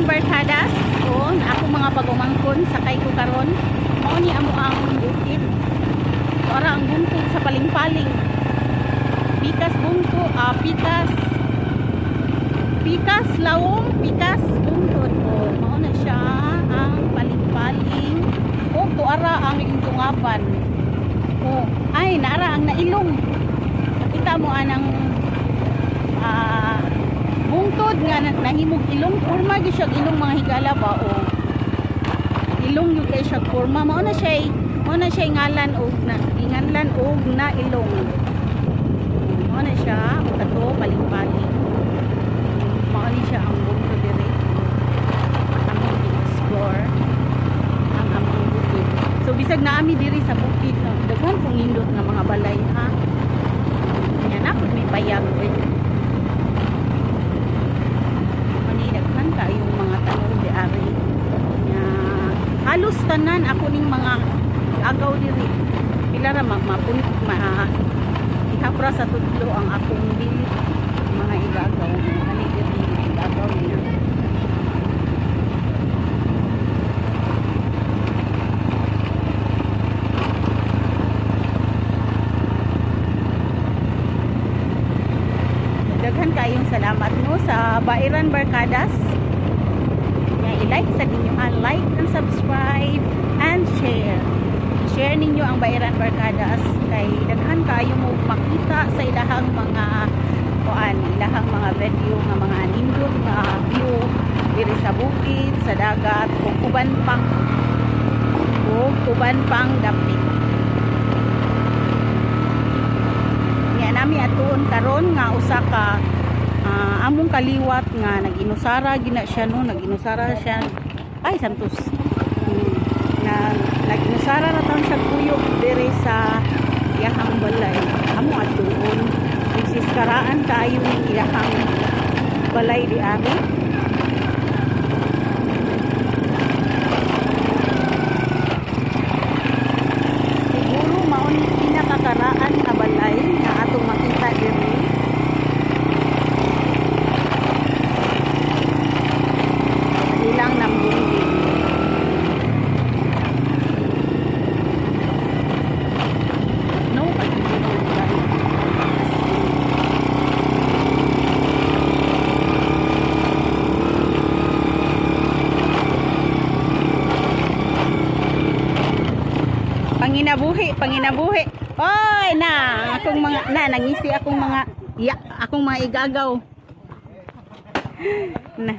Bairan Barkadas. O, na ako mga pag-umangkon, sakay ko karon. Mao ni amo ang bukid. Ora ang buntod sa paling-paling. Pikas bunto, pikas pikas lawom, pikas buntod. O, mao na siya ang paling-paling. O, tuara ang intungapan. O, ay, naara ang nailong. Nakita mo anang bungtod nga nahimog ilong, porma gyud siya ilong, mga higala ba. O, ilong gyud kay siya porma. Mao na siya ngalan og na inganlan og na ilong. Mao na siya. O, kato paling-paling, mao ni siya ang bungtod dire. Among explore ang among bukid. So bisag naami diri sa bukid, no, daghan pong nindot nga mga balay, ha. Nya na pud may payag oy. Mani daghan kayong mga tanom di ari. Nya halos tanan ako ning mga agaw diri. Pila ra ma mapun ma ihapra sa tudlo ang akong dili mga igagaw ani diri, mga igagaw niya. Daghan kayong salamat, no, sa Bairan Barkadas. Nga i-like sa ninyo ha, like and subscribe and share. Share ninyo ang Bairan Barkadas kay daghan kayo mo makita sa ilahang mga kuan, ilahang mga video nga mga nindot nga view diri sa bukid, sa dagat ug uban pang dapit. Nga nami atuon karon nga usa ka among kaliwat nga nag-inusara gina siya, no, nag-inusara siya, ay santos. Na nag-inusara ra taon siya kuyog diri sa iyahang balay. Amo atuon, nagsiskaraan kaayo ning iyahang balay di ari. Siguro mao ni pinakakaraan nga balay nga atong makita diri ilang nambungin. No, pag-ibig ng balay. As in, panginabuhi, panginabuhi. Oy, na, akong mga, na, nangisi akong mga, ya, akong mga igagaw. Na.